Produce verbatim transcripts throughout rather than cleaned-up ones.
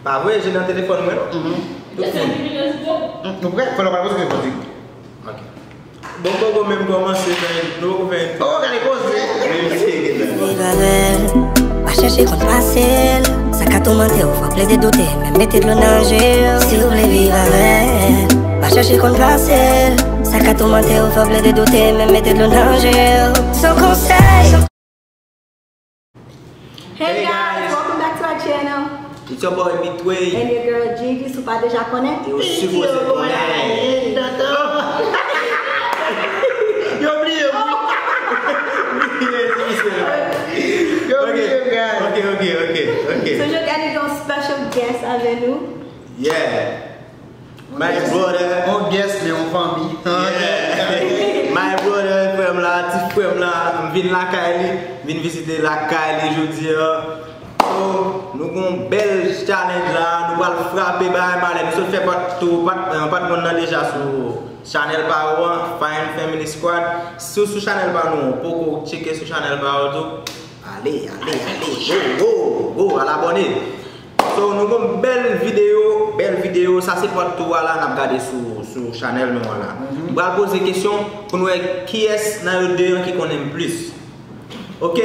A vre, je nan telefòn mwen. Tout moun. Nou prè? Fò lè w pral poze kesyon, Patrick. Ok. Bon, poko menm kòmanse fè, nou poko fè. Oh, gade koze. Viv avè l, pa chèche konn pase l. Sa ka toumante w, fò w plede doute, men mete dlo nan je w. Si w vle viv avè l, pa chèche konn pase l. Sa ka toumante w, fò w plede doute, men mete dlo nan je w. Son konsèy. Hey guys, welcome back to our channel. It's your boy Mitway. And your girl Gigi, si w pa deja konnen. E w sipoze konnen. Yo bliye m wi. Bliye se misye. Yo bliye m, guys. Ok, ok, ok, ok. So jodi a nou gen yon special guest avè nou. Yeah. My brother. On guest, men on fanmi. Yeah. My brother, frè m la, ti frè m la, m vin lakay li, vin vizite lakay li jodi a. So, nou gon bèl challenge la, nou pral frape bagay malè. Nou sot fè part two, part, euh, part one nan deja sou channel pa ou an, Fine Family Squad. Si w sou channel pa nou, ou poko tcheke sou channel pa ou tou, ale, ale, ale, go, go, go, al abòne. So, nou gon bèl videyo, bèl videyo. Sa se part two a la, n ap gade sou, sou channel nou an la. M pral poze kesyon pou n wè kiyès nan yo de an ki konnen m plis. Ok?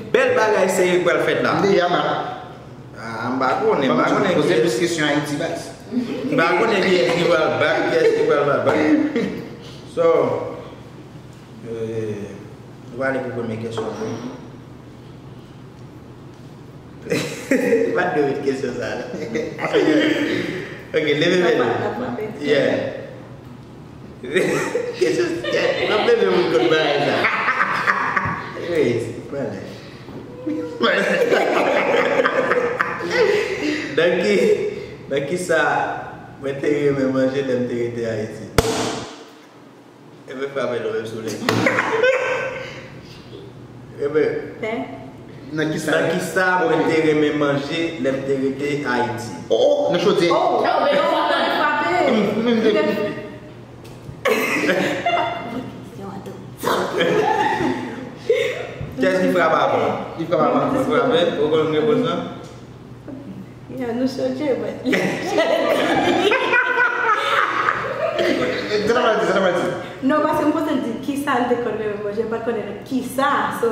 Bèl bagay serye k pral fèt la. M deja mat. Ah, m pa konnen, m pa konnen poze kiyès. Plis kesyon Ayiti, baz. M pa konnen kiyès ki pral back, kiyès ki pral pa back. So, euh, nou prale pou premye kesyon an wi. Li pa t dwe met kesyon sa a, non. Ok, leve men nou. Yeah. Kesyon, yeah, m ap leve moun kont bagay sa. Anyways, prale. Nan ki, nan ki sa mwen te renmen manje lè m te rete Ayiti? Ebyen, frape non, menm si w lè. Ebyen, nan ki sa? Nan ki sa mwen te renmen manje lè m te rete Ayiti? Oh, nan chodyè. Oh, oh, men yon fwa nan frape. M, m, m, Kiyès ki frape avan? Ki frape avan? Mwen frape, ou konn repons lan? Ya, nou choke, but. Sa ta pral di, sa ta pral di. Non, paske m panse l di kisa l te konn renmen manje, m pa t konnen kisa, so,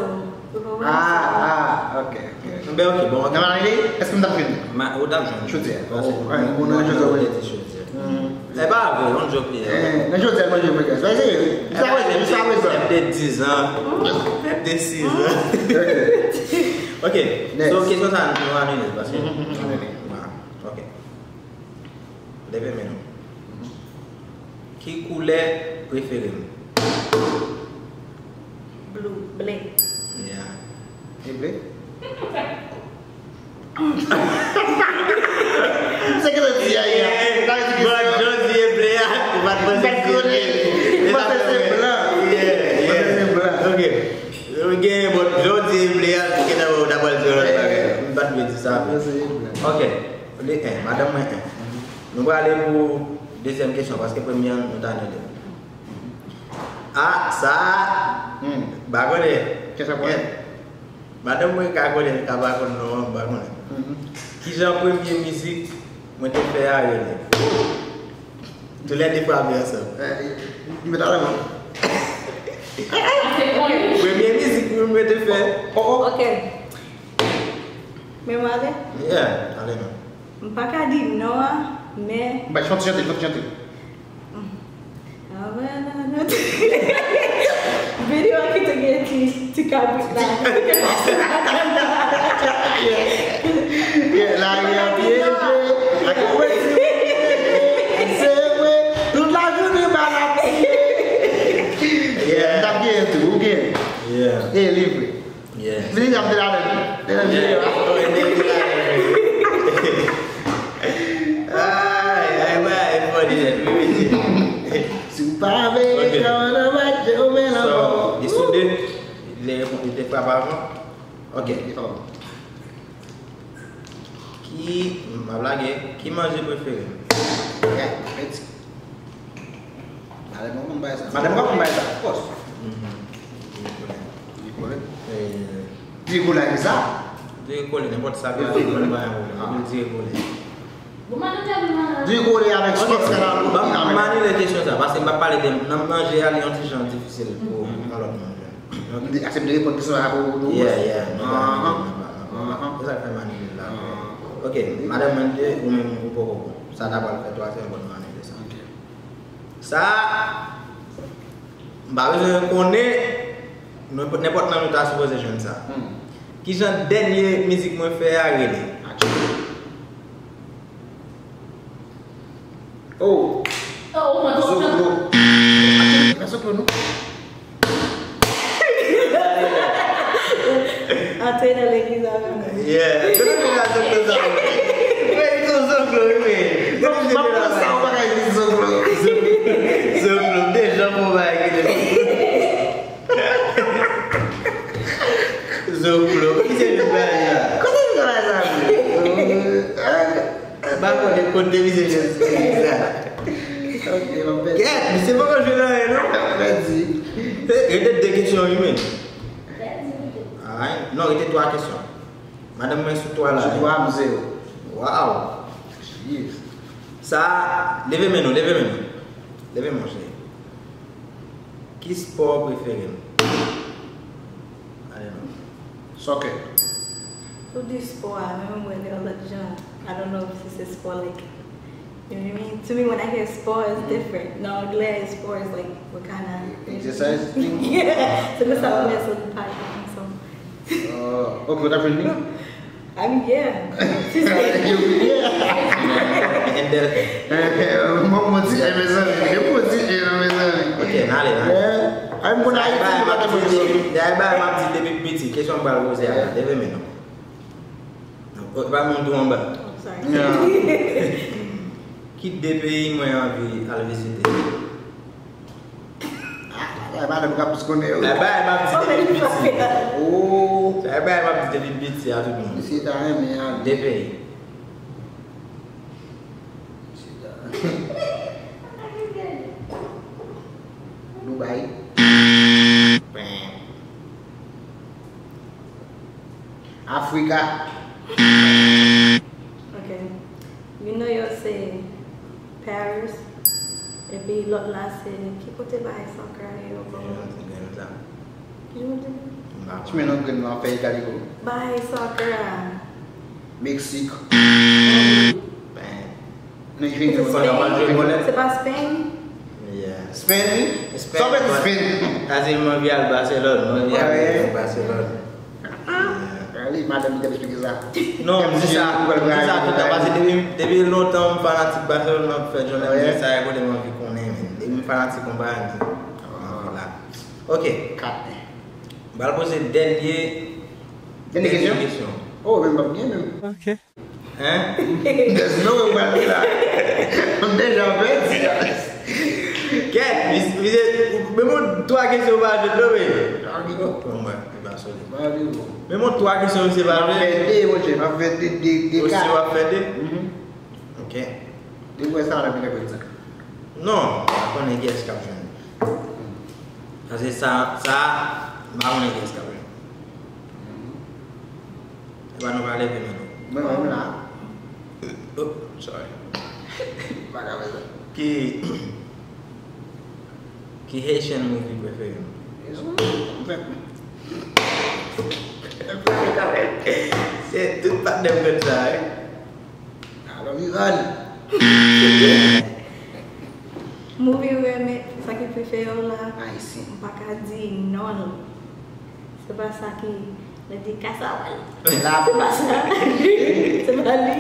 ou konprann? Ah, ah, ok, ok. Ben, ok, bon, ok. Nan maladi, èske m t ap jwenn? Ma, ou t ap jwenn. Chodyè. Paske ou, ou nan chodyè, ou te di chodyè. E pa vre, yon jòk li ye. Eh, nan jodi a, manje mwen, guys. Mwen serye wi. Jiska prezan, jiska prezan. M te diz an. M te siz an. Ok. Ok. Next. So, kesyon sa a, nou anile l, paske. Anile. Ok. Leve men nou. Ki koulè prefere m? Blue, ble. Yeah. E ble? Se ke yo di a, ya. Sa vle di ke bon, Jodi e ble a, ou pa t panse se ble. Ou panse se blan. Yeah, yeah. Ou panse se blan. Ok. Ou gen, bon, Jodi e ble a, ki nan ou ta pral di yon lòt bagay. M pa t vle di sa. Ou panse se blan. Ok. Li en, madanm mwen en. Nou prale pou dezyèm kesyon, paske premye an, nou ta anile. Ah, sa a, m pa konnen. Kesyon pou mwen. Madanm mwen ka konnen, li ka pa konn non an, m pa konnen. Kijan premye mizik mwen te fè a rele? Toulède frape ansanm. Eh, li met ale non. Premye mizik mwen, mwen te fè. Oh, oh. Ok. Men m ale? Yeah, ale non. M pa ka di non an, men. Bay, fè yon ti chante, fè yon ti chante. Videyo a ki te gen ti, ti kabrit la. Yeah, lari a pyeje, ak mwen ti se vre, tout lajounen bal ap tire. Yeah, m t ap genyen tou, ou genyen. Yeah. E li vre. Yes. Vini ap de la menm. De la menm. Yeah. Ay, ay, ay, fò di nèt, wi, wi. Si w pa veye, ok, kòman nan match, ou men la. So, li sou de, li repon, li te frape avan. Ok. Ki, m ap lage, ki manje prefere m? Yeah, mèsi. Madanm mwen konn bay sa. Madanm mwen konn bay sa, of course. Mhm. Diri kole. Diri kole. Eh. Diri kole ak sa? Diri kole, nenpòt sa, diri kole, pa gen pwoblèm. Epi diri kole. Di kole avèk sòs kanal. Ban m anile kesyon sa, paske m pa pale de nan manje a, li yon ti jan difisil pou yon lòt moun jwenn. Li aksepte reponn kesyon sa pou nou. Yeah, yeah. Se sa k fè m anile la. Ok, madanm mwen di ou menm ou poko bon. Sa ta pral fè twazyèm bon anile sa. Sa, m pa bezwen konnen, nenpòt, nenpòt nan nou ta sipoze jwenn sa. Kijan dènye mizik mwen fè a rele? Oh! Oh, mwen tou. Zoklo. Pa Zoklo, non. Antre nan legliz avè mwen. Yeah. Kote w vin ak zoklo sa? Mwen di w zoklo, wi, men. Non, m ap pran sa, ou pa ka di zoklo. Zoklo, m deja fè yon bagay ki te zoklo. Kote w vin ak sa? Kote w vin ak sa? M pa konnen kote misye jwenn sa. Ok, m ap pèdi. Kèt, misye poko jwenn anyen, non? M ap pèdi. Rete de kesyon, wi, men. Ay, non, rete twa kesyon. Madanm mwen sou twa la. Sou twa, m zewo. Waw. Jeez. Sa, leve men nou, leve men nou. Leve men, cheri. Ki spò prefere m? Ale non. Soccer. Ou di spò a, men mwen wè l yon lòt jan. I don't know si se spò, like, you know what I mean? To me, when I hear spò, it's different. Nan anglè, spò is like, what kind of exercise thing? Yeah. Se konsa mwen wè sou paj la, so. Oh, ok, ou t ap jwenn li? I mean, yeah. Si se... Mwen mwen ti e, mezanmi. Mwen mwen ti e, non, mezanmi. Ok, n ale, n ale. Ay, m konn Ayiti, m pa te konn sa. Dayè, bagay m ap di depi m piti, kesyon m pral poze a, leve men non. Non, pa moun tou anba. Oh, sorry. Ki de peyi mwen anvi al vizite? Ah, bagay madanm k ap plis konnen yo. Bagay m ap di depi m piti. Oh. Bagay m ap di depi m piti a tout moun. Misye ta renmen al. De peyi. Misye ta renmen. Dubai. Afrika. Ok. Youn nan yo se Paris. Epi lòt la se, ki kote bagay soccer a ye ankò? Ki jan ti grenn sa? Ki jan ti grenn? M pa konnen. Ti men nan grenn nan fè Itali ko. Bagay soccer a. Meksik. Ben. Se pa Spain? Yeah. Spain, wi. Sa w vle di Spain? Sa se m anvi al Barcelone, m anvi al Barcelone. Ah, li, madanm li t ap eksplike sa. Non, m di sa, m di sa tout tan, paske depi, depi lontan m fanatik Barcelone, m ap fè jounen m di sa, e kote m anvi konnen, men. Depi m fanatik yon bagay, m di, m anvi la. Ok. Kat. M pral poze dènye, dènye kesyon. Oh, men m p ap gen menm. Ok. Hein? There's no way w pral di la. M deja pèdi. Kèt, misye, misye, menm yon twa kesyon w pa jwenn non, men. Bon, mwen, li pa solid. Menm yon twa kesyon misye pa jwenn. M ap fè de, monchè, m ap fè de, de, de kat. Ou si w ap fè de? Mhm. Ok. Depi w wè sa, w ap vin reprann sa. Non, m pa konnen kiyès k ap jwenn. Paske sa, sa, m pa konnen kiyès k ap jwenn. Epa nou pa leve men nou. Mwen menm la. Oh, sorry. Pa ka fè sa. Ki, ki Haitian movie prefere w? Se tout patnè m konn sa, wi. Alò, Viviane. Movie ou renmen, sa ki prefere w la? Ayisyen. M pa ka di non. Se pa sa ki, mwen di kasaway. Se pa sa. Se pa li.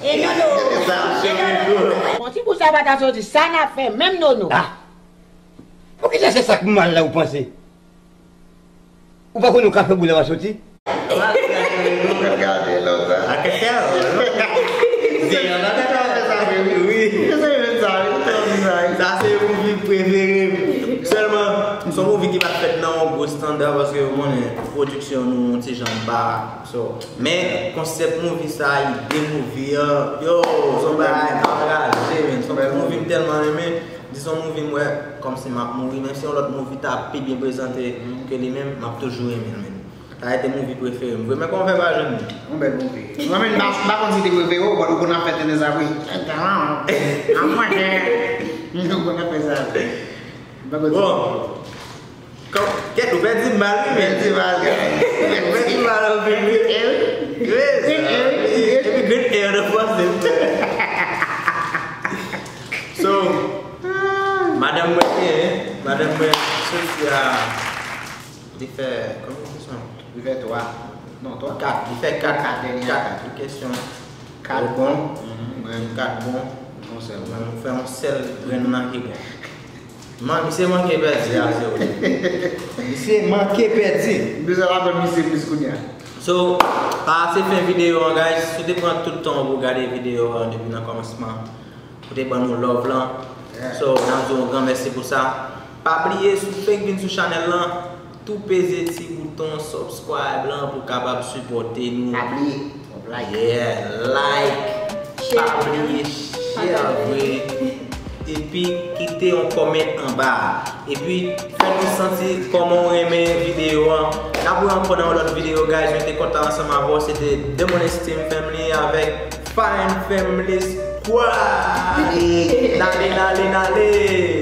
E non, non. E non, non. Bon, ti bout sa pa ta soti, sa n ap fè menm, non, non. Ah. Poukisa se sa k mal la ou panse? Ou pa konn yon kafe boule w a soti? Gade lòt la. Sa se movie prefere m. Sèlman, se yon movie ki pa t fèt nan yon gwo estanda, paske ou konnen pwodiksyon nou yon ti jan ba. So, men konsèp movie sa, ide movie an, yo, se yon bagay anraje, men. Se yon movie m tèlman renmen. Di se yon movie m wè kòmsi m ap mouri, menm si yon lòt movie ta pi byen prezante ke li menm, m ap toujou renmen l, men. Sa a te movie prefere m vre, men kòman fè pa jwenn li? Yon bèl movie. Mwen menm, m pa, m pa konn si te prefere w, but ou konn ap fè tendans ap ri. An mwen, m konn ap fè sa vre. M pa konn si Bon. Kèt, ou pèdi m mal, wi, men. Pèdi mal, guys. Ou pèdi m mal anpil, wi. Wi, sa. Epi grenn air nan franse m fè. So, madanm mwen genyen, madanm mwen, soti a, li fè, konbyen kesyon? Li fè twa. Non, twa. Kat, li fè kat. Kat dènye. Kat kesyon. Kat bon. Mwen kat bon. Yon sèl. Mwen fè yon sèl grenn nan ki bon. Man, misye manke pèdi a, se vre. Misye manke pèdi. M bezwen aprann misye plis kounye a. So, sa se fen videyo an, guys. Si w te pran tout tan pou w gade videyo an depi nan kòmansman, pou w te ban nou love lan. Yeah. So, n ap di w yon gran mèsi pou sa. Pa bliye, si w fenk vin sou chanèl lan, tou peze ti bouton subscribe lan pou w kapab sipòte nou. Pa bliye, drop like. Yeah, like. Share. Pa bliye share vre. Epi kite yon kòmantè anba a. Epi fè nou santi kòman w renmen videyo an. N ap wè ankò nan yon lòt videyo, guys. Mwen te kontan ansanm avè w. Se te The Money Steam Family avèk Fine Family Squad. N ale, n ale, n ale.